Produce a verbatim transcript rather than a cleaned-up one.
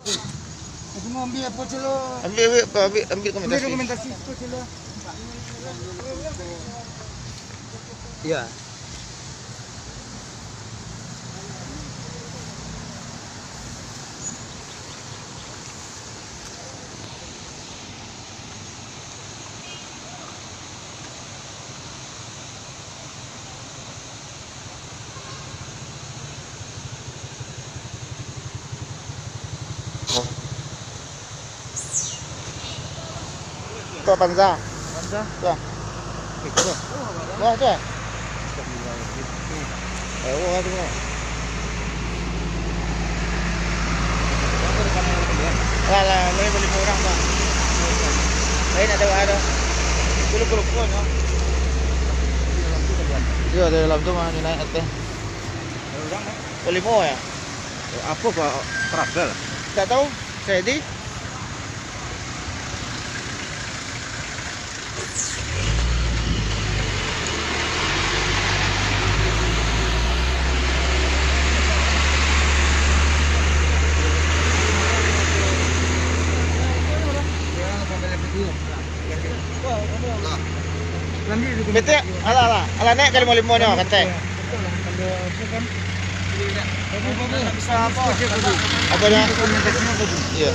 Aku mau ambil apa, Celo? Ambil, ambil, ambil, ambil Ambil dokumentasi. Dokumentasi apa, Celo? Ya. Tu Avanza. Avanza? Tu. Eh, tu. Wah, tu. Eh, wah, tu. Lah, lah, boleh, boleh limo urang tu. Lain ado, ado. Dulu, dulu, dulu, no. Iyo, dari dalam tu mah, ni naik ateh. Boleh limo, yo? Eh, apo kok trouble? Ndak tahu. Jadi, Betul, alah, alah, alah, naik ka limo-limo nyo, katai. Apo dah? Iyo.